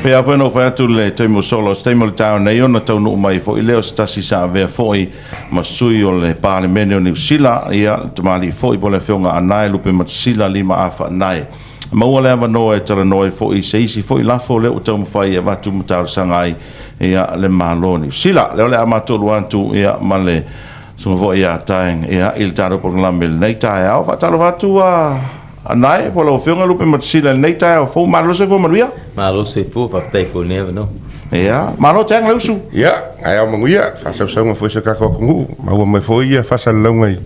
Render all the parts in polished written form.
Pei lava foi ona ou fai atu i le taimi ua sola, o se taimi o le taeao nei ona taunuu mai foi lea o se tasi sa avea foi ma sui o le Palemene o Niu Sila, ia, le tamalii foi po o le Afioga Anae Lupematasila Lima A Faanae. Maua le avanoa e talanoa ai foi i se isi foi lafo lea ua taumafai e avatu ma talosaga ai ia le Malo o Niu Sila. Lea o le a matou alu atu ia ma le susuga foi ia Taeng ia i le tatou polokalame i lenei taeao. Faatalofa atu a Anae po o lau Afioga Lupematasila i lenei taeao fou. Malo le soifua manuia. Malo le soifua, faafetai foi i lenei avanoa. Ia, malo Taeng le usu. Ia, ae ao manuia, faasausauga foi i si o tatou atunuu, maua mai foi ia faasalalauga i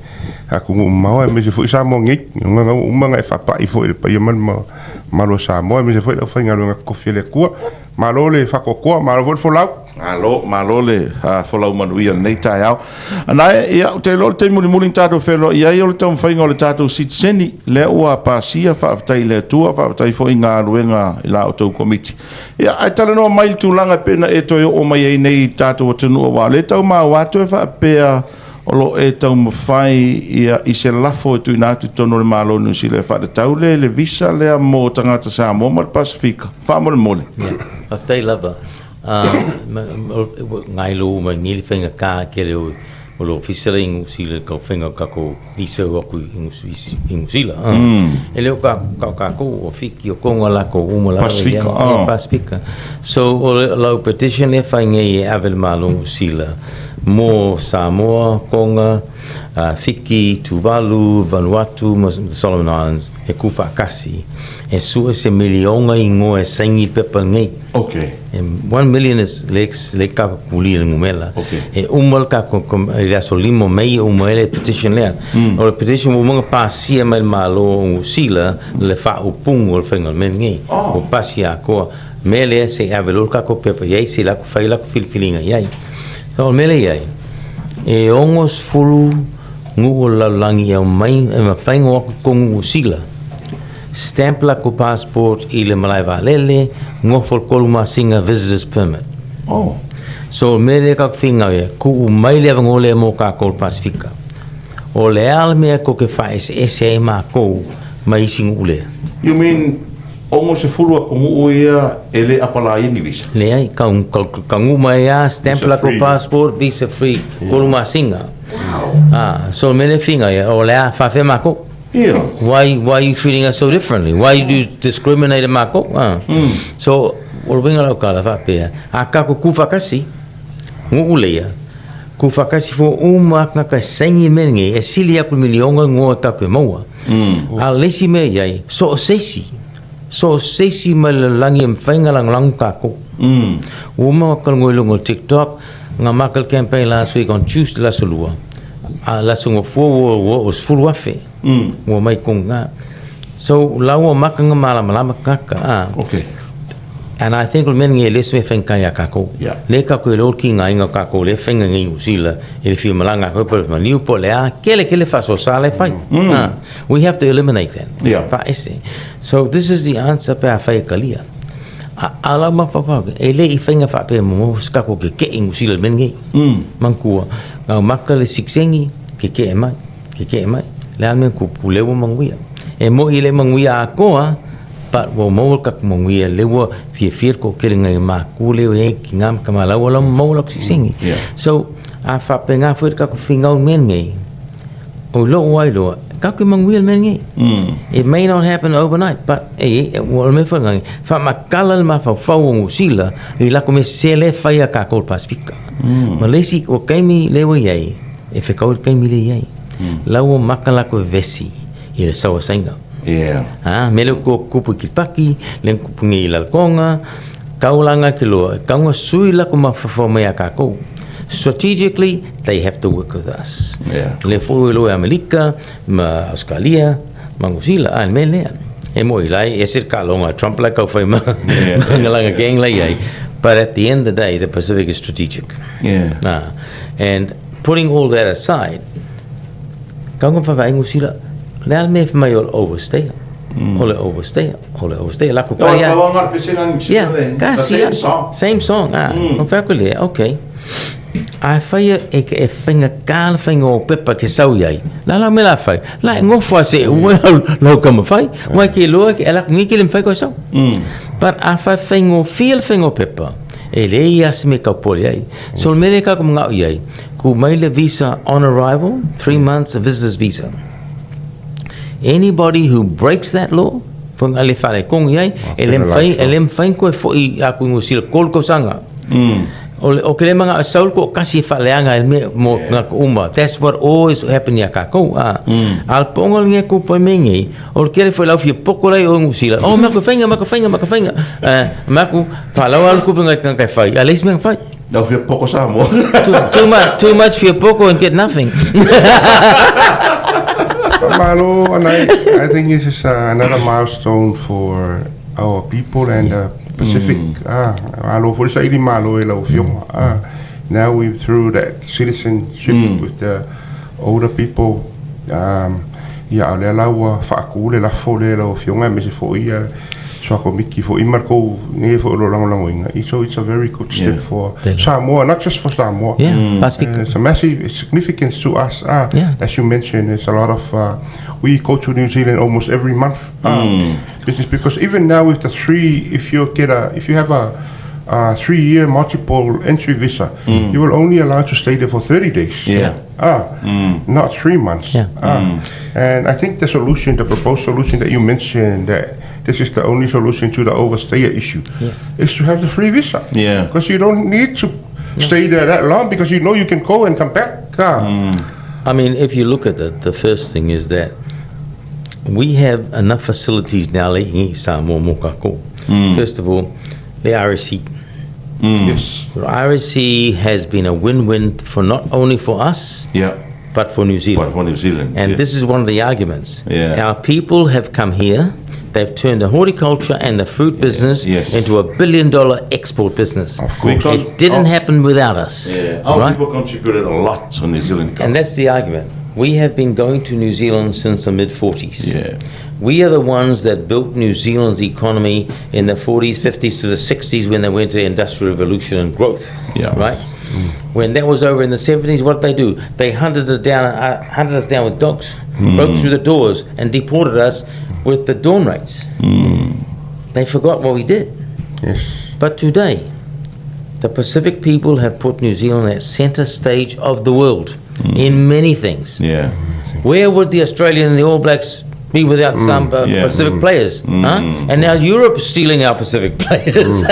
atunuu mamao aemaise foi Samoa nei. O lona ua uma ona e faapai foi i le paia ma le mamalu o Samoa aemaise foi le aufaigaluega totofi a le Atua. Malo le faatoatoa, malo foi le folau. Malo, malo le folau manuia i lenei taeao. Anae, ia, ou te iloa o le taimi mulimuli na tatou feiloai ai o le taumafaiga o le tatou sitiseni, lea ua pasia, faafetai i le Atua, faafetai foi i galuega i la outou Komiti. Ia, ae talanoa mai i le tulaga e pei ona e toe oo mai ai nei i le tatou atunuu, aua o lea e tau maua atu e faapea o lo o e taumafai ia, i se lafo e tuuina atu i totonu o le Malo o Niu Sila e faatatau le, le visa lea mo tagata Samoa ma le Pasefika. Faamolemole. Yeah, faafetai lava. Ngai lo uma ngi le faigata tele o o le ofisa lea i Niu Sila i le faiga o tatou visa o atu i Niu Sila. E le o tatou o Fiti o Toga latou uma lava. Pasifika. Yeah, Pasifika. So o lau petition lea e fai nei e ave i le Malo o Niu Sila mo Samoa, Tonga, Fiti, Tuvalu, Vanuatu ma Solomon Islands e tuufaatasi e sue se miliona igoa e saini i le pepa lenei. 1 million is le le kakuli le numera. E uma le kako i le aso 5 o Mei e uma ai le petition lea. O le petition ua uma ona pasia mai le Malo o Niu Sila le faaupuga o le faiga o le mea lenei. Ua pasia atoa. Mea lea se i ave loa le tatou pepa i ai se i latou fai latou filifiliga i ai. So o le mea lea i ai, e 60 nuu o le lalolagi e aumai e mafai ona o atu i totonu o Niu Sila stamp latou passport i le malae vaalele, nofo le 3 masina visitors permit. So o le mea lea tatou te finau i ai, tuu mai le avanoa lea mo tatou le Pasifika. O le a le mea tou te faaeseese ai matou ma isi nuu lea? You mean 60 atunuu ia e le apalaia ni visa? Leai, ka mai lava, stamp latou passport, visa free, 3 masina. Ah, so o le mea lea finau i ai, o le a faafefea matou? Why are you treating us so differently? Why you discriminate matou? Ah. So, o le uiga o lau tala faapea, a tatou tuufaatasi, nuu lea, tuufaatasi foi uma lava tagata e saini le mea lenei, e sili atu i le miliona igoa e tatou te maua. A o le isi mea i ai, so o se isi, so o se isi mai le lalolagi e mafai ona lagolago tatou. Ua uma ona talanoa i luga o TikTok, na maka le campaign last week on Tuesday, le aso Lua, a le aso Gafua ua oo 10,000 ua mai totonu i ina. So, la ua maka ona malamalama tagata. Ah. And I think o le mea lenei e le o se mea faigata ia tatou. Lea tatou te iloa le tigaina o tatou lea e faiga nei i Niu Sila i le fia malaga atu ai po o le maliu po o le a, tele tele faasoasa la e fai. Ah, we have to eliminate that. Faaese. So this is the answer pe afai e talia. A, a lau mafaufau, e le i faiga faapea mo se tatou keke'e i Niu Sila i le mea lenei. Manatua, na maka le sikiseini, keke'e mai, keke'e mai. Le a le mea na tupu, lea ua manuia. E moni e le manuia atoa, but ua maua le tatou manuia, lea ua fiafia le toatele nai matua lea ua i ai tina ma tama la ua maua latou sikiseini. So, a faapena foi le tatou finau i le mea lenei, o lou lava iloa, tatou te manuia i le mea lenei. It may not happen overnight, but e, o le mea foi lena, faamatala le mafaufau o Niu Sila i latou mea sese lea e fai a tatou le Pasifika. Ma le isi, o taimi lea ua i ai, e fetau le taimi lea e i ai. La ua maka latou vevesi i le sau a Saina. Ah, mea lea ua tupu i Kiripati, lea na tupu nei i Lalotoga, taulaga ke loa, e tatau ona sui latou mafaufau mai ia tatou. Strategically, they have to work with us. Lea foi ua iloa e Amerika ma Ausetalia ma Niu Sila, a le mea lea. E moni la e ese le taaloga a Trump la e tau fai ma lana gang la e i ai. But at the end of the day, the Pacific is strategic. Ah, and putting all that aside, tatau ona vaavaai Niu Sila, o le a le mea e fai mai o le overstay, o le overstay, o le overstay, latou kai lava. Yeah, kasi Same song. Same song, ah. Ona fai atu lea, okay. Afai e faigata le faiga o pepa ke sau i ai, la lau mea la fai, la e gofo a se ua lau ka mawhai, wai ke loa ke ala ngi ke le mawhai koe sau. But afai faigofie le faiga o pepa, e le ia se mea kau pole ai. So le mea lea ka mangao i ai, ku mai le visa on arrival, 3 months, a visitor's visa. Anybody who breaks that law, whanga le whare kongi ai, e le mwhai koe fo i a kui ngusila kolu kausanga. O ke le manga o saul ko kasi e whaleanga e me mo ngā ko uma. That's what always happen ia kākou. A al ponga nge ko pa mengi, o le kere fo lau fia poko lai o ngusila. Oh, mako whainga, mako whainga, mako whainga. Mako, pa lau alu kupe ngai kangai whai. A leis menga whai. Lau fia poko Samoa. Too much, too much fia poko and get nothing. Malo, and I think this is another milestone for our people and the Pacific. Ah, alo for sa ili malo e lau fionga. Ah, now we've through that citizenship with the older people. Ia o lea la ua faaku le lafo le lau afioga e mese foʻi ia soa komiti foʻi ma kou nei foʻi o lo lagolagoina. So it's a very good step for Samoa, not just for Samoa. Pacific. It's a massive significance to us. As you mentioned, it's a lot of we go to New Zealand almost every month. Business because even now with the three, if you have a 3-year multiple entry visa, you will only allowed to stay there for 30 days. Ah, not 3 months. Ah, and I think the solution, the proposed solution that you mentioned, that this is the only solution to the overstayer issue, is to have the free visa. Because you don't need to stay there that long because you know you can go and come back. Ah. I mean, if you look at it, the first thing is that we have enough facilities now le i Samoa mo kākou. First of all, the RSE. The RSE has been a win-win for not only for us, but for New Zealand. But for New Zealand. And this is one of the arguments. Our people have come here, they've turned the horticulture and the fruit business into $1 billion export business. Of course. Because It didn't happen without us. Our right? people contributed a lot to New Zealand And that's the argument. We have been going to New Zealand since the mid 40s. We are the ones that built New Zealand's economy in the 40s, 50s to the 60s when they went to the Industrial Revolution and growth. Right? When that was over in the 70s, what did they do? They hunted us down with dogs, broke through the doors, and deported us with the dawn raids. They forgot what we did. But today, the Pacific people have put New Zealand at center stage of the world in many things. Where would the Australian and the All Blacks be without some Pacific players? Huh? And now Europe is stealing our Pacific players.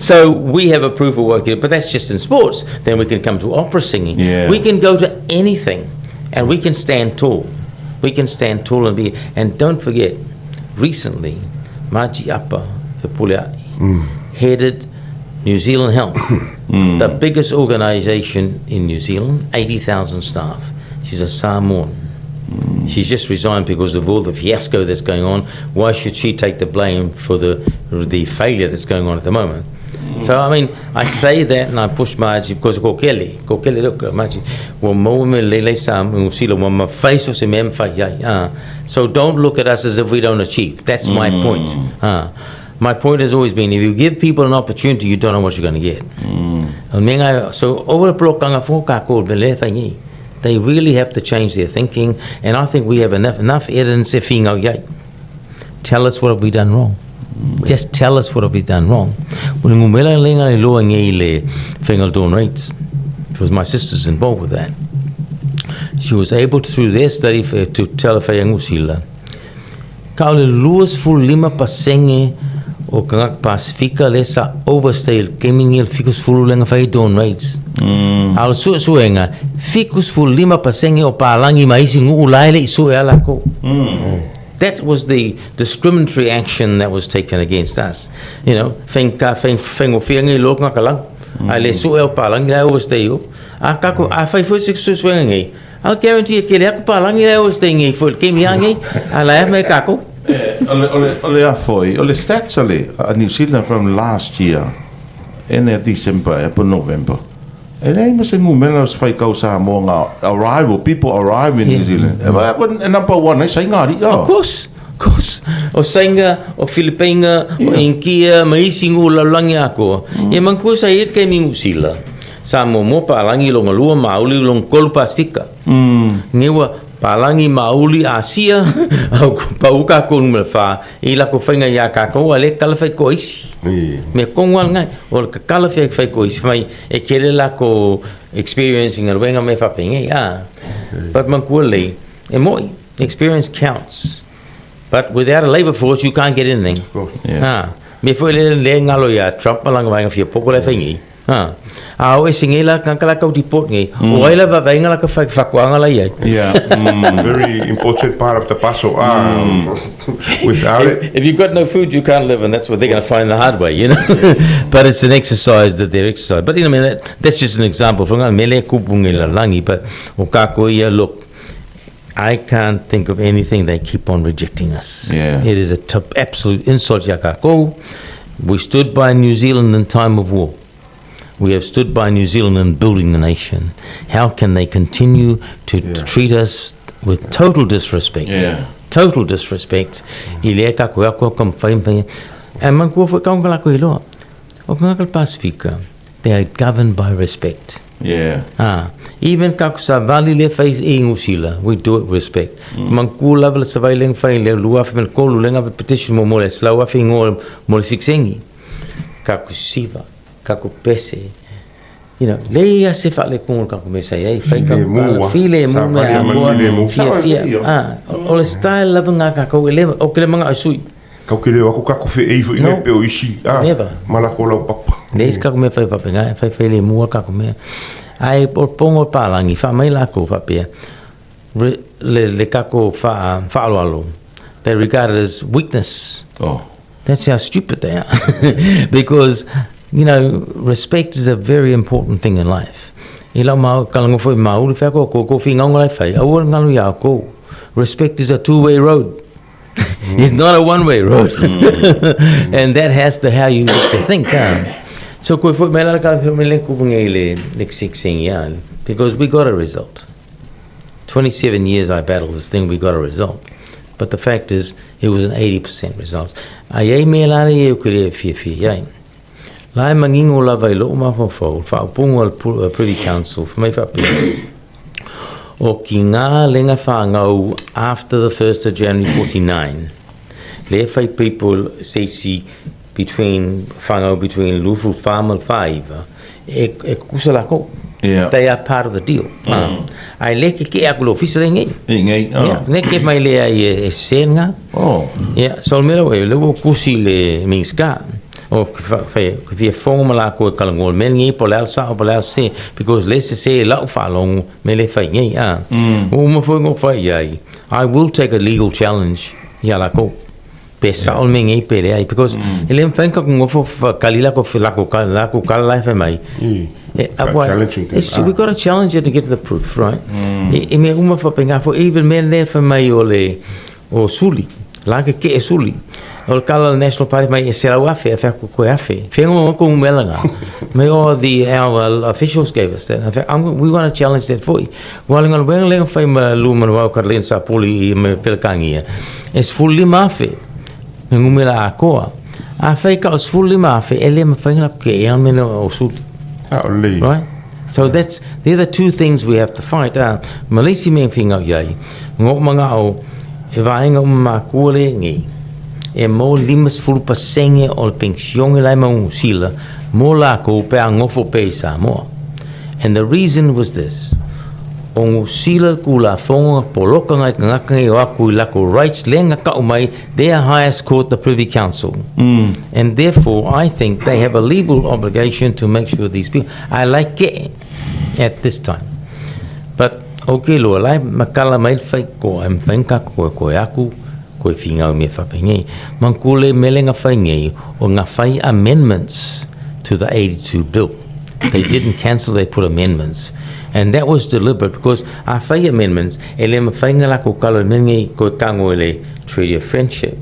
So we have a proof of work here, but that's just in sports. Then we can come to opera singing. We can go to anything, and we can stand tall. We can stand tall and be. And don't forget, recently, Margie Apa Fepuleai headed New Zealand Health, the biggest organisation in New Zealand, 80,000 staff. She's a Samoan. She's just resigned because of all the fiasco that's going on. Why should she take the blame for the failure that's going on at the moment? So, I mean, I say that and I push Margie because ko kele, ko kele look, Margie, well, mo me lele sam, usila wa ma face o se mem fa ya. Ah. So don't look at us as if we don't achieve. That's my point. Ah. My point has always been if you give people an opportunity, you don't know what you're going to get. O me ngai- So over the block anga fo ka ko me le whangi. They really have to change their thinking, and I think we have enough evidence e whingau iai. Tell us what have we done wrong. Just tell us what have we done wrong. When ngumela lenga le loa ngei le whengal dawn raids, because my sister's involved with that. She was able to, through their study, to tell whai ka o le 25% o kangaka Pasifika le sa overstay le kemingi le 70 lenga whai dawn raids. A o le suesuega, 75% o palangi ma isi nguu lai le i sue ala ko. That was the discriminatory action that was taken against us. Wheng ka wheng wheng o whiangi lo ngā kalang. A le sue o palangi lai overstay o. A kako, a whai fo se suesuega ngai. I'll guarantee ke le aku palangi lai overstay ngai fo le kemi angi. A lai me kako. O le a foi, o le stats a le a New Zealand from last year, ene December, e po November. E nei ma se ngumela o se whai kau Samoa ngā arrival, people arrive in New Zealand. E vai, e number one, e sai ngā ri, Of course. Of course. O Sainga, o Filipinga, o Inkia, ma isi ngu laulangi ako. Ia mangkua sa i kei mingu sila. Sa muamua palagi lona lua mauli lona tolu Pasefika. Nei ua palagi mauli Asia a ua pau kākou numera fa i lakou faiga iā kākou a lē kala fai koa isi. Mea tonu lava lena, o le kakala fai koa isi fai mai e tele lakou experience i galuega ma mea faapenei a. But manatua lelei, e moʻi, experience counts. But without a labour force you can't get anything. A, mea foi lea lea galo iā Trump ma lana vaega fia poko la e fai nei. Ha. A o ese nei la tagata la tau deport nei. O ai la vaavaaiga la ka fai faatoaga la i ai. Yeah. Very important part of the puzzle. Ah, without it. If you've got no food, you can't live, and that's what they're going to find the hard way, you know. But it's an exercise that they're exercising. But, you know, I mean, that's just an example. Fo ngā mele kupu ngi la langi, but o kākou ia, look, I can't think of anything they keep on rejecting us. Yeah. It is a top, absolute insult iā kākou. We stood by New Zealand in time of war. We have stood by New Zealand in building the nation. How can they continue to treat us with total disrespect? Yeah. Total disrespect. I lea kākou e ako ka mawhai mawhai. E manatua foi kaunga lākou iloa. O ka ngaka le Pasifika, they are governed by respect. Yeah. Ah, even ka ku savali le fai i New Zealand, we do it with respect. Mm. Manatua lava le savali le fai le lua afe ma le tolu le ngave petition mo mo le selau afe ingoa mo le siksengi. Ka ku siva, ka ku pese. You know, le ia se faaletonu o le tatou mea sa i ai, fai ka Filemu, ah. filemu me Savali ma atoa, filemu. fia fia. Ah, o le style lava nga kākou e le, o ke le manga o sui. Kau ke leo aku ka kofe ei foi No. nei pe o isi. Ah, Never. Ma la ko lau papa. Le isi kākou mea fai faapena, e fai fai le mua kākou mea. Ae o le poga o le palagi, faamai lakou faapea, re, le, le kākou faa, faaaloalo, they regard it as weakness. Oh. That's how stupid they are. Because, you know, respect is a very important thing in life. I lau mau, kalago foi ma uli whea ko, ko, ko whingaunga lai whai, aua le ngalu ia kou. Respect is a two-way road. It's not a one-way road. And that has to how you have to think. Huh? So koe foi mai la ka me le kupu ngai le le ksing ia because we got a result. 27 years I battled this thing, we got a result. But the fact is, it was an 80% result. Ai ai me la e o kere fia fia ai. La e mangingo lava i loo mafaufau, whaopunga o le Privy Council, whamai whapea, o ki ngā lenga whāngau after the 1st of January 49, le whai people seisi between whāngau between lufu wha ma le whāiva, e, e kukusa lākou. Yeah. They are part of the deal. Mm. Ai le ke ke aku lo ofisa le ngai. I ngai. Oh. Yeah, ne ke mai le ai e, e senga. Oh. Yeah, so le mea e le ua kusi le Minista o ke fia fongo ma lākou e kalagoa le mea lenei po o le a le sao po o le a le sese because le sese i lau faalogo me le fai nei a. Ua uma foi ona ou fai i ai, I will take a legal challenge iā lākou pe sao le mea nei pe leai because e le mafai ona tatou nofo kali lakou lakou lakou kala la e fai mai. E, Got why, challenging thing. it's, we got to challenge it and get the proof, right? I, i mea uma faapena foi, even mea lea fai mai o le, o Suli, la ke ke e Suli. O le kala o le National Party mai e 100,000, e whea koe afe. Whea ngō ko umela ngā. Mai oh, the, our officials gave us that. Whea, I'm, we want to challenge that foi. Wa le ngana wenga lenga whai ma lu mana wau Katalin sa poli i me pelekangia. E 15,000. Me ngumela a koa. A whai ka o 15,000, e le mawhai ngā ke e amena o Suli. Ah, o lei. Right? So that's, they're the two things we have to fight. Ma le isi mea e whingau i ai, ngō mangao, e vaenga uma makua le nei, e mo 50% o le pensione lai ma Sila, mo lākou pe a ngofo pe i Samoa. And the reason was this, o Niu Sila ku la fonga poloka ngai kangaka ngai o aku i lako rights le nga kau mai their highest court, the Privy Council. And therefore, I think they have a legal obligation to make sure these people, I like it at this time. But, okay, loa, lai makala mai whai ko, em whai ka koe koe aku, koe whingau me whapengei. Mangkule mele nga whai ngei, o nga whai amendments to the 82 bill. They didn't cancel, they put amendments. And that was deliberate because a whai amendments, e le mawhai nga lako kalo me ngei koe kango e le Treaty of Friendship,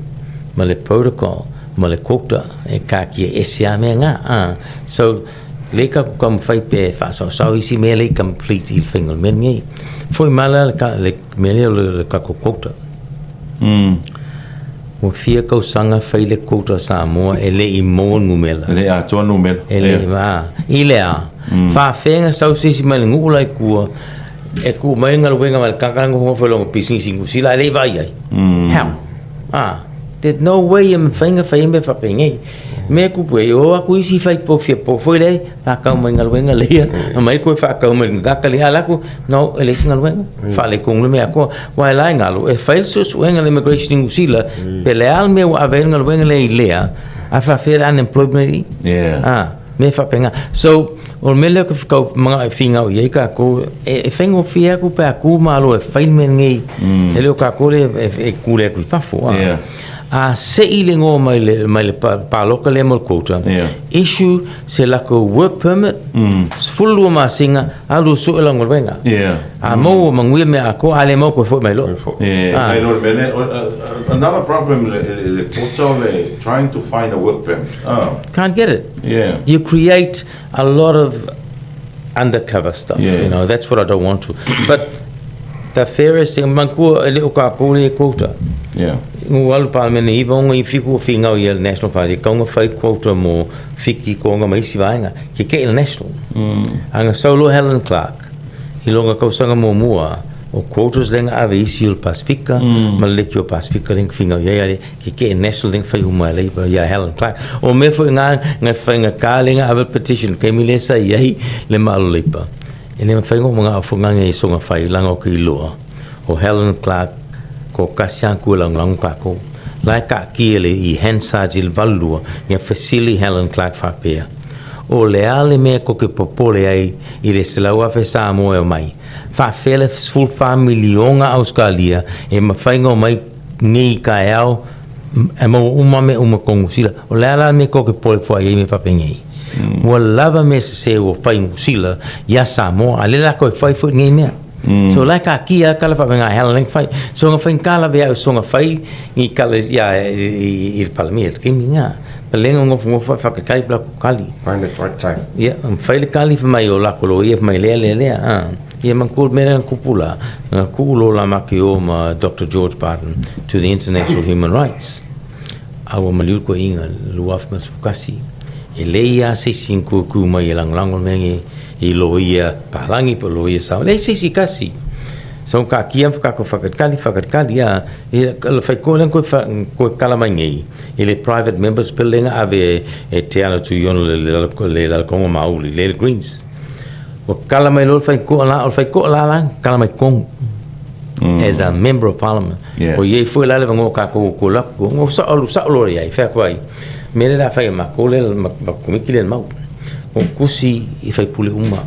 ma le protocol, ma le quota, e ka kia ese a mea ngā. Ah. So, le ka ku ka mwhai pe whaasao isi mea le complete i le whainga o le mea ngei. Foi mala le, ka, le mea lea o le, le kako quota. Ua fia kausanga whai le quota Samoa e le i maua numela. Le atoa numera. E le, ah, i le a. Faafea ona sau se isi mai le nuu la i tua e tuu mai le galuega mai le tagata nofonofo i lona pisinisi i Niu Sila ae le i vaai ai? How? Ah, there's no way e mafai ona fai ai mea faapenei. Mea e tupu ai, o atu isi fai po fia po foi lea, faatau mai galuega lea, aumai toe faatau mai le tagata lea, alu atu, no, e leai se galuega, faaletonu le mea atoa. Aua e la e galo, e fai le suesuega a le Immigration i Niu Sila, pe le a le mea ua ave ai le galuega lea i lea, ae faafefea le unemployment i i? Ah, mea faapena. So, o le mea lea ou te tau manao e finau i ai tatou, e faigofie atu pe a tu malo e fai le mea lenei, e le o tatou lea e kule atu i fafo. Ah. A sei le igoa mai le, mai le palota lea mo le quota, issue se latou work permit, 12 masina, alu e sue lau galuega. A maua manuia mea atoa, a le maua toe foi mai loa. Yeah. Ah. Another problem le, le quota o le trying to find a work permit. Oh. Can't get it. Yeah. You create a lot of undercover stuff. Yeah. You know, that's what I don't want to. But the fairest thing, manatua e le o kākou lea e quota. Yeah. Ua alu Palemene iva ona i fiku o fingau ia le National Party, kau na fai quota mo Fiki, Tonga ma isi vaega, ke kei le National. A na sau loa Helen Clark, i lona tausaga muamua, o quotas lea na ave i isi o le Pasifika, ma le Lekiua Pasifika lea na fingau i ai, a le ke kei National lea na fai uma e Labour ia Helen Clark. O mea foi na, na faigata lea na ave le petition, taimi lea sa i ai le Malo Labour. E le mafai ona ou manao fua nge i soga fai laga o ke iloa o Helen Clark ko kasi aku e lagolago kākou. La e kaakia le i Hansards i le 82 nia fesili Helen Clark faapea, O le a le mea ko ke popole ai i le 100,000 Samoa e omai? Faafea le 14 miliona Auskalia e mafai ona omai nei i taeao e maua uma mea uma ko Niu Sila? O le a la le mea ko ke popole fua i ai mea faapenei? Ua lava mea sese ua fai i Niu Sila iā Samoa, a o lea latou e fai foi lenei mea. So la e kakia kala faapena e ala lea fai. So na faigata lava ia au soga fai ni kala ia i le Palemia i le taimi lena. Pa lea na nofonofo ai faafetai pe latou kali. Find it right time. Ia, fai le kali fai mai o lakou loia fai mai lea lea lea a. Ia manatua le mea lea na tupu la, na tuu loa la ma ke o ma Doctor George Barton to the International Human Rights. A ua maliu le toeaina 2011, e leai lava se isi na toe tu mai e lagolago le mea lenei i loia palagi po o loia Samoa. Leai se isi tasi. So taatia ma tatou faatalitali, faatalitali a, ia le faitoa lea na toe tala mai nei i le Private Members Bill lea na ave e Teana Tuiono le Lalotoga Mauli, le Greens. Ua tala mai loa le faitoa la, o le faitoa la la, tala mai totonu as a member of parliament. Yeah. O iai foi la le avanoa o tatou o alu atu, o sao alu sao loa iai, fai atu ai, mea lea o le a fai e matou lea, ma komiti lea mau. O tusi i faipule uma,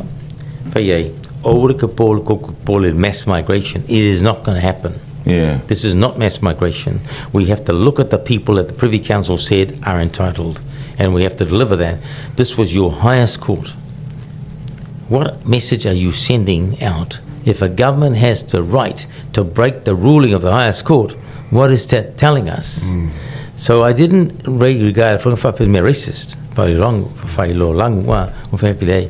fai ai, aua le popole tou popole i le mass migration, it is not gonna happen. Yeah. This is not mass migration. We have to look at the people that the Privy Council said are entitled, and we have to deliver that. This was your highest court. What message are you sending out if a government has the right to break the ruling of the highest court? What is that telling us? So I didn't regard it whakawhapea mea racist, whai rong, whai lo langu, wa, o whai pile,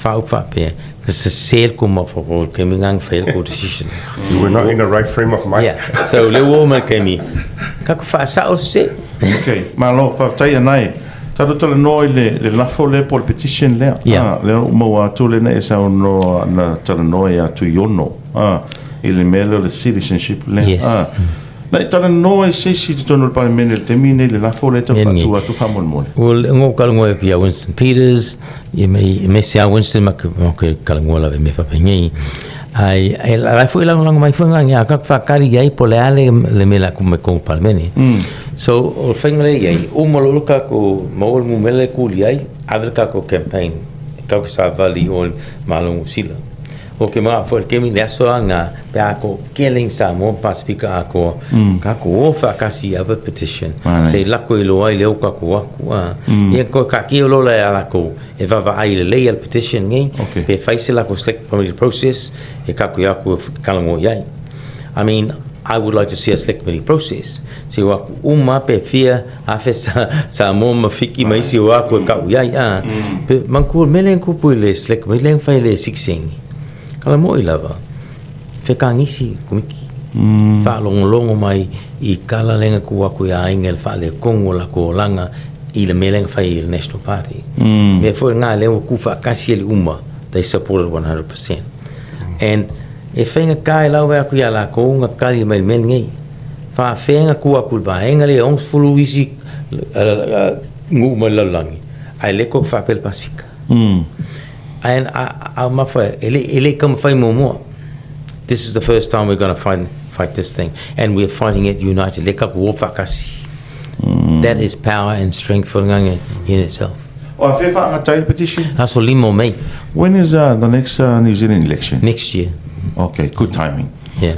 whau whapea, sese le ko mafa ko kemi ngang whai le ko decision. You were not in the right frame of mind. Yeah. So le uo mai kemi, ka ko whaasao se. Okay, malo, faafetai Anae. Tatou talanoa i le, le lafo lea po o le petition lea. Yeah. Ah, lea ua maua atu lea na e saunoa na talanoa ia Tuiono ah, i le mea lea o le citizenship lea. Yes. Ah, na e talanoa i se isi i totonu o le Palemene i le taimi lenei le lafo lea e tau Ia nei. faatu atu faamolemole. Ua ngō kalangua e ia Winston Peters, ia me i mese a Winston ma ke, ma ke kalangua lava i mea faapenei. Ai, e la foi lagolago mai foi ngā ka whakari i ai po le ale le mea la ku me kongu Palemene. So, o le whainga lea i ai, uma loa le kako maua le numera e kuli ai, ave le kako campaign, kako savali o le Malo Niu Sila. O ke maa foi le kemi le aso la ngā, pe a ko keling Samoa Pasifika atoa, kako o whaakasi i ave petition, se lako i loa ai le o kako aku, a. Ia ko ka ki o lola e a lako, e vavaai lelei a le petition nei, pe fai se lako select committee process, e kako i aku e kalango i ai. I mean, I would like to see a select committee process. Se o aku uma pe fia afe sa, Samoa ma Fiki ma isi o aku e kau i ai, a. Pe manatua mea lea na tupu i le select committee lea na fai e le sikisengi. Kala moi lava, fekagisi komiti. Faalogologo mai i kala lea na tuu atu i aiga i le faaletonu o latou olaga. i le mea lea na fai e le National Party. Mea foi lena lea ua tuufaatasi e le uma, they supported 100%. And e faigata i lau vaai atu ia latou na tali mai i le mea lenei. Faafefea na tuu atu i le vaega lea e 60 isi nuu mai le lalolagi, ae le toe faapea le Pasefika. And a mafa e le i taumafai muamua. This is the first time we're going to fight this thing and we are fighting it united. Le tatou o faatasi. That is power and strength for Ngange in itself. O afea e faagata ai le petition? Aso 5 o Mei. When is the next New Zealand election? Next year. Okay, good timing. Yeah.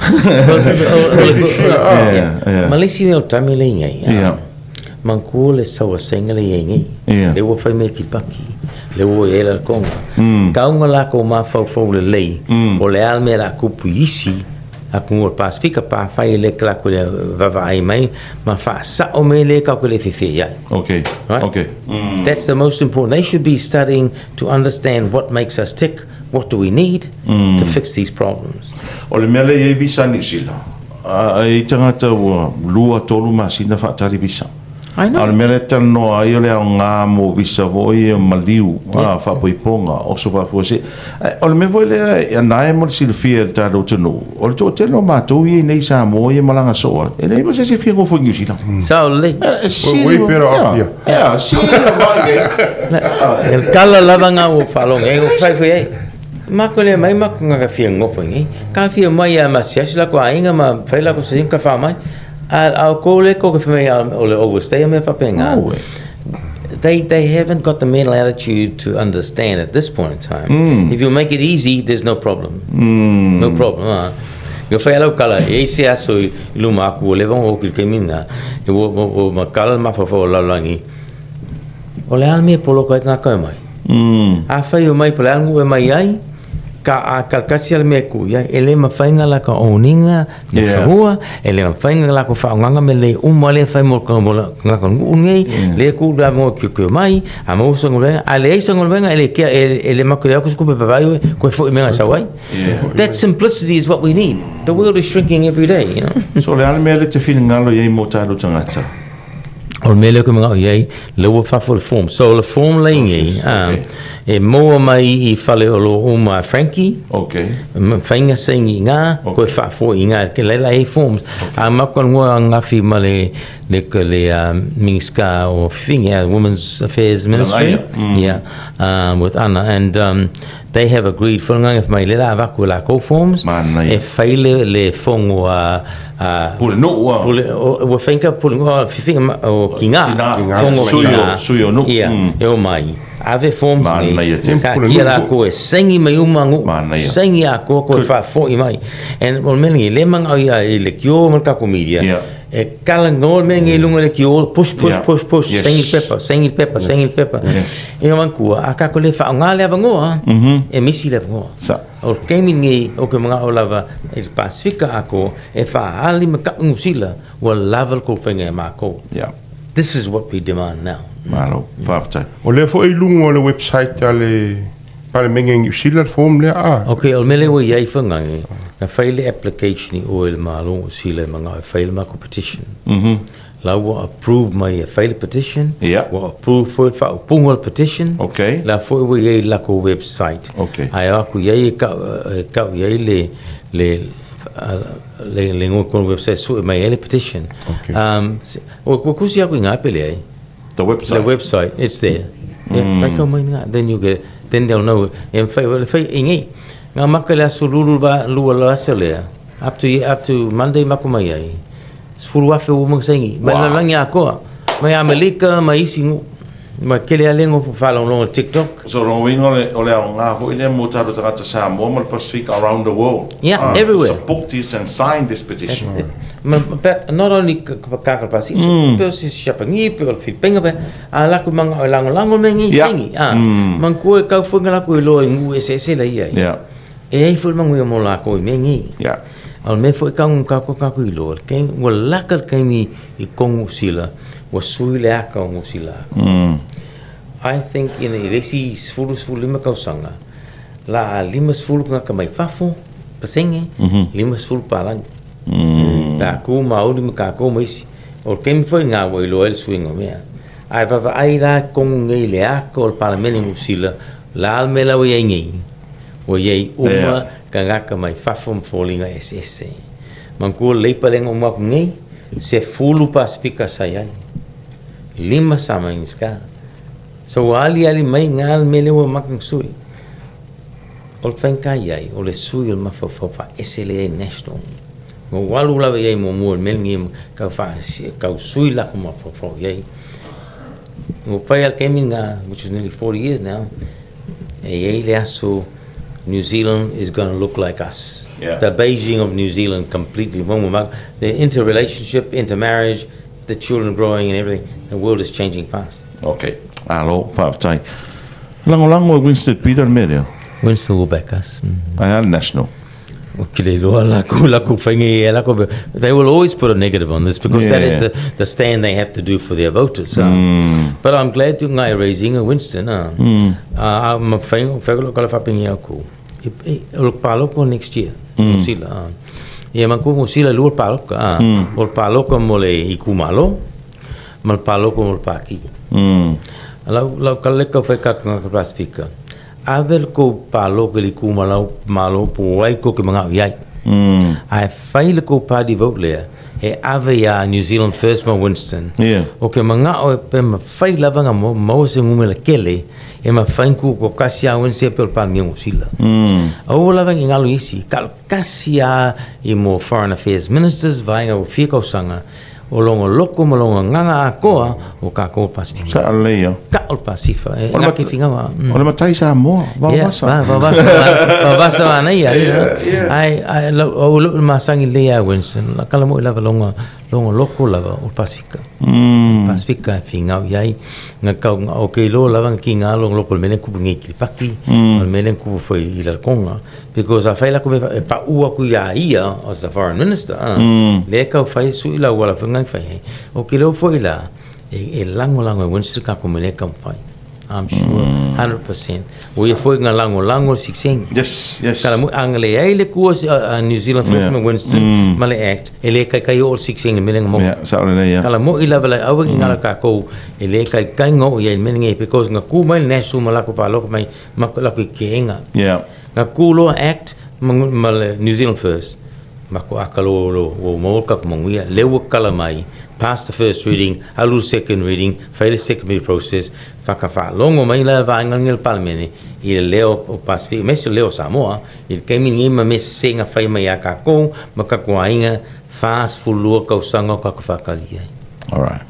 Yeah. Ma le isi mea o le taimi lea i ai, manatua le sauasaina lea i ai nei. Lea ua fai mai e Kiripati, lea ua i ai le Tonga. Tau na latou mafaufau lelei, o le a le mea o le a tupu i isi atunuu o le Pasefika pe afai e le latou le vaavaai mai ma faasao mea lea tatou te le fiafia i ai. Right? That's the most important. They should be studying to understand what makes us tick, what do we need to fix these problems. O le mea lea e i ai visa a Niu Sila, e i ai tagata ua 2, 3 masina faatali visa. I know. A o le mea lea e talanoa ai o le aoga mo visa foi ia maliu, faapoipoga, oso faafuasei. O le mea foi lea a na e mo le silafia e le tatou atunuu, o le toatele o matou ia i inei i Samoa ia malaga soo ai, e leai ma se isi e fia nofo i Niu Sila. Sao lelei. E sili Way better off here. Yeah, sili mai E le tala lava nga ua faalogo ai, ua fai foi ai. Makou le mai makou nga ka fia nofo i nei. Ka fia mai ia ma siasi la ko aiga ma fai la ko sasim ka fa mai. A a ko le ko ka fai mai o le overstay me faapena. No way. They haven't got the mental attitude to understand at this point in time. If you make it easy, there's no problem. No problem. Ah. Ua fai a lau kala, e i ai se aso i luma aku ua leva ona oki i le taimi lena, ua ma kala le mafaufau o le lalolagi, O le a le mea e poloka ai tagata e omai? Afai e omai po o le a le nuu e omai ai, ka a kalikasi a le mea e tuu i ai, e le mafai ona laka oniga le fanua, e le mafai ona lako faaaogaga mea lelei uma lea e fai mo le tagata o le nuu lenei, lea e tuu le avanoa e kiokio mai, a maua se galuega, a leai se galuega e le kea, e le matou le atu se tupe e vaai oe, toe foi i mea na sau ai. That simplicity is what we need. The world is shrinking every day, you know. So o le a le mea lea e te finagalo i ai mo tatou tagata? O le mea lea ou te manao i ai, lea ua fafo le form. So o le form lea i nei, e maua mai i fale o lo o uma a Frankie, faiga saini i ina, toe faafoi i ina, ke laila e i ai forms. A matou talanoa ananafi ma le, le, le Minisita o Fifine, Women's Affairs Ministry, yeah, with Ana, and they have agreed, for le agaga mai lea la avatu e latou forms, Manaia. e fai le, le fono a, a Pule nuu a. Pule, o, ua fai ka pule, o, whiwhinga ma, o kinga, Kinga. Kinga. fono Sui o- kinga. sui o nuu. Ia, e o mai. Ave forms nei, Manaia tele. ka Pule kia nuu. lakou e saini mai uma nuu, Manaia. saini atoa koe faafoi mai. And o le mea lenei, le manao ia i le kio ma le tatou media, Ia. E kala no le mea nei i luga o le kio, push, push, push, push, Yes. saini pepa, saini pepa, saini pepa. E manatua, a tatou le faaaoga le avanoa, e misi le avanoa. Sa. O le taimi lenei, ou te manao lava i le Pasefika atoa, e faaali ma tau Niu Sila, ua lava le tou faiga ia matou. Yeah. This is what we demand now. Malo, faafetai. O lea foi i luga o le website a le Palemene i Niu Sila le form lea a. Ok, o le mea lea ua i ai Whanganui, na fai le application i o i le Malo o Sila e manao e fai le matou petition. La ua approve mai e fai le petition, ua approve foi le faaupuga o le petition, la foi ua i ai i le latou website. Ae o atu i ai e tau, e tau i ai le, le, le, le igoa o le website e sue mai ai le petition. Ua tusi atu i ina pe leai? The website. The website, it's there. Yeah, mm. Kau mai nga, then you get it. Then they'll know. E fai, le fai ingi. Nga maka le aso lulu ba lua la aso lea. Up to Monday mako mai ai. Sefulu afe ua mga saini. Mai la langi akoa. Mai Amelika, mai isi ngu. Mai kele a lengo whalonglongo TikTok. So lona uiga o le, o le aoga foi lea mo tatou tagata Samoa ma le Pasifika around the world. Yeah, everywhere. Support this and sign this petition. That's it. But not only ka Pasifika, pe o se Japanese, pe o le Filipina, pe a lakou manga o e lagolago me ngi sengi. Ah, manatua e kau foi nga lakou iloa i nuu eseese la ia. E ai foi le manuia mo lakou i mea nei. A o le mea foi kau ka kakou iloa, le taimi, ua laka le taimi i Niu Sila, ua sui le aka o Niu Sila. I think ina i le isi 10, 15 tausaga, la a 50 tagata mai fafo, pasene, 50 palagi. Pe a kū maoli ma kākou ma isi. O le taimi foi lena ua iloa ai le suiga o mea. Ae vaavaai la Kogu nei i le aka o le Palemene Niu Sila, la le mea la ua i ai nei, ua i ai uma tagata mai fafo ma foliga eseese. Manatua lelei palega uma atu nei, 10 Pasefika sa i ai, 5 sa Minisita. So ua aliali mai i ina le mea lea ua maka sui. O le faigata i ai, o le sui o le mafaufau faaese lea i national. Ma ua alu lava i ai muamua i le mea lenei tau tau sui latou mafaufau i ai. Ua fai lava le taimi lena, which is nearly 40 years now, e i ai le aso New Zealand is going to look like us. The Beijing of New Zealand completely. The interrelationship, intermarriage, the children growing and everything, the world is changing fast. Ok, malo faafetai. Lagolago e Winston Peter le mea lea. Winston will back us. Ae a le National? O ke le iloa lakou faiga ia lakou. They will always put a negative on this because that is the stand they have to do for their voters. But I'm glad to ngai raising a Winston. Ma fai fai lo kala faapingi aku. O le paloka next year. Niu Sila. Ia ma ku Niu Sila lua paloka. O le paloka mo le itumalo ma le paloka mo le paki. Lau kala le kau fai ka ka Pasifika. Ave le kou paloka i le itumalo malo po ai ko ke mangao i ai. Ae fai le kou party vote lea e ave iā New Zealand First ma Winston. O ke mangao e pe mafai lava na maua se numera tele e mafai ona tutoatasi a Winston pe o le Palemia o Niu Sila. Aua lava ne i galo i isi, kalo tasi a i mo Foreign Affairs Ministers vaega ua fia tausaga o lona loto ma lona agaga atoa o tatou o Pasifika. Sao lelei ia. Tao le Pasifa, e O le nga ke fingaga. O le matai Samoa, vaovasa. Yeah, vaovasa, vaovasa manaia. Ai, ai, lau, o lou masagi lelei ia Winston, la kala moi lava lona, lona loto lava o le Pasifika. Pasifika e fingau i ai, nga kau, nga o ke iloa lava nga kiga lona loto i le mea lea na tupu nei i Kiribati, ma le mea lea na tupu foi i Lalatonga. Because afai la ku e pau aku ia ia as the foreign minister, lea kau fai sui la wala foi ngai fai ai. O ke leo foi la e lagolago e Winston ka ko mele kau fai. I'm sure 100%. O ia foi nga lagolago sikseng. Yes. Kala mo ang le ai le kua New Zealand First yeah. Winston ma le Act e le kai kai o sikseng mele mo. Yeah, sao le ia. Kala mo i lava le awa i ngala ka kou e le kai kai ngo ia mele ngai because nga ku mai national malako pa loko mai ma la ku kenga. Nga ku loa Act ma le New Zealand First ma ko aka lo lo o mo ka ko manguia le ua kala mai pass the first reading, alu second reading, fai le second reading process, whakawhaalongo mai la vaenga ngi le Palemene i le leo o Pasifika me se leo Samoa i le taimi lenei ma me sesenga fai mai a kākou ma ka aiga 42 tausaga o ka whakali ai. All right.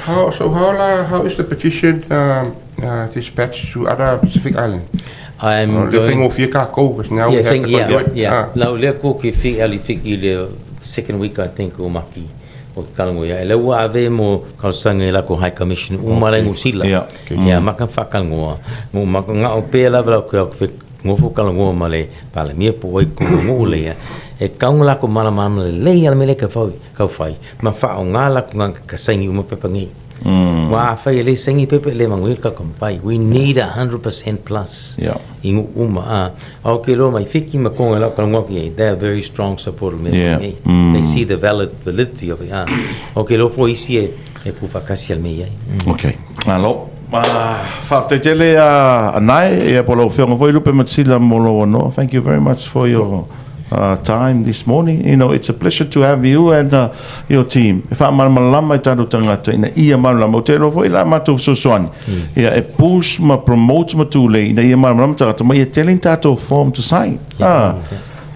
How so? How how is the petition dispatched to other Pacific Islands? I'm O le going faigofie kākou, because now we Yeah, have think, to yeah, conduit. yeah. Lau lea ko ke fi ali fiki le second week I think o Maki o ke kalango ia. E le ua ave mo kalosanga i lako High Commission uma lai New Zealand. Yeah, maka whakalangoa. Mo maka ngao pe lava lau ke au ke ngofo kalangoa ma le palemia po oi ko ngu le ia. E kaunga lako mala mala le lei ala mele ka fai, kau fai. Ma wha o ngā lako ngā ka saini uma pepa ngi. Wa a whai e le saini pepa e le manguil ka kampai. We need 100% plus. I ngu uma. A o ke loa mai fiki ma konga lau kalangoa ki ai. They are very strong supporter me ngi. They see the validity of it. O ke loa fo isi e ku whakasi al me ai. Okay. Alo. Faafetai tele a Anae ia po lau afioga foi Lupe Matsila mo lou avanoa. Thank you very much for your time this morning. It's a pleasure to have you and your team. E faamalamalama i tatou tagata ina ia malamalama. Ou te iloa foi la matou fesoasoani. Ia e push ma promote ma tulei ina ia malamalama tagata ma ia tele ni tatou form to sign.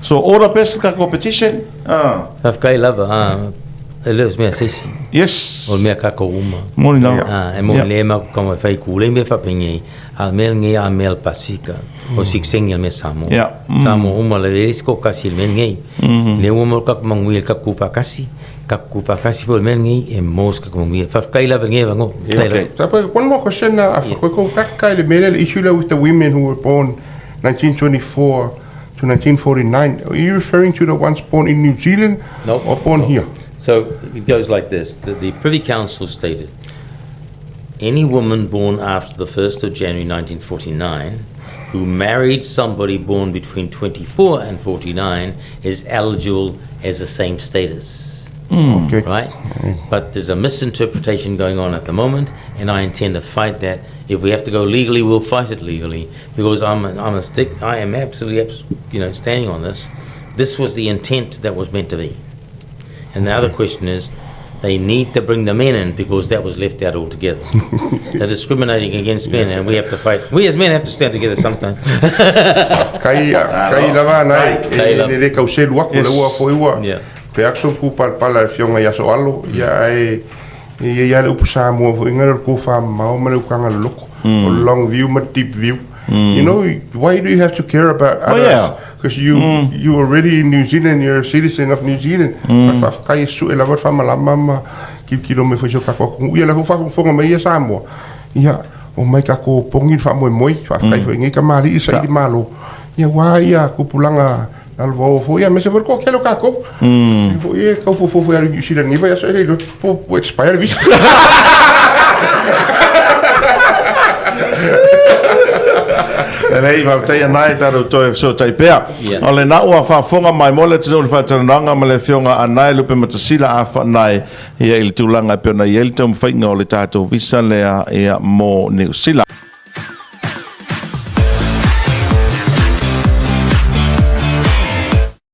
So all the best ka competition. Whawhkai lava, e leo se mea seisi. O le mea kākou uma. Moni lava. E mo le ma ka mai whai kūlei me whapingi, a mea ngi a mea le Pasifika. O siksengi a mea Samoa. Samoa uma le le ko kasi le mea ngi. Le uma mo ka mangui ka ku whakasi, ka ku whakasi fo le mea ngi e mos ka mangui. Whawhkai lava ngi vango. Yeah. So, but one more question. Go back the issue with the women who were born 1924 to 1949. Are you referring to the ones born in New Zealand No. or born No. here? So it goes like this. The Privy Council stated, any woman born after the 1st of January 1949 who married somebody born between 24 and 49 is eligible as the same status. Okay. Right? But there's a misinterpretation going on at the moment, and I intend to fight that. If we have to go legally, we'll fight it legally because I'm a, I'm a stick. I am absolutely, you know, standing on this. This was the intent that was meant to be. And the other question is, they need to bring the men in because that was left out altogether. They're discriminating against men, and we have to fight. We as men have to stand together sometimes. Kai, kai lava nai, Kai e lava. le le kau selu aku le ua foi ua. Yeah. Pe aku so ku palapala le afioga ia Soalo, ia ae e i ai lava le upu Samoa foi ngale o le kofa mamao ma le ukaga loloko. O le long view ma le deep view. You know, why do you have to care about Oh, others? yeah. Because you you already in New Zealand, you're a citizen of New Zealand. But faafetai e sue lava le faamalama ma kilokilo mai foi i si o tatou atunuu. Ia o la foi ua faafogafoga mai ia Samoa. Ia, omai tatou opogi le faamoemoe, faafetai foi i nei tamalii saili malo, ia aua ia tupulaga lalovaoa foi, aemaise foi le toatele o tatou. Ia foi e tau fuafua foi e alu i Niu Sila i lenei vaiaso, e le iloa po ua expire le visa. Lelei, faafetai ana e tatou toe fesootai pea. Yeah. O lena ua faafofoga mai mo le atunuu i le faatalanoaga ma le Afioga Anae Lupematasila Afaanae ia i le tulaga e pei ona i ai le taumafaiga o le tatou visa lea ia mo Niu Sila.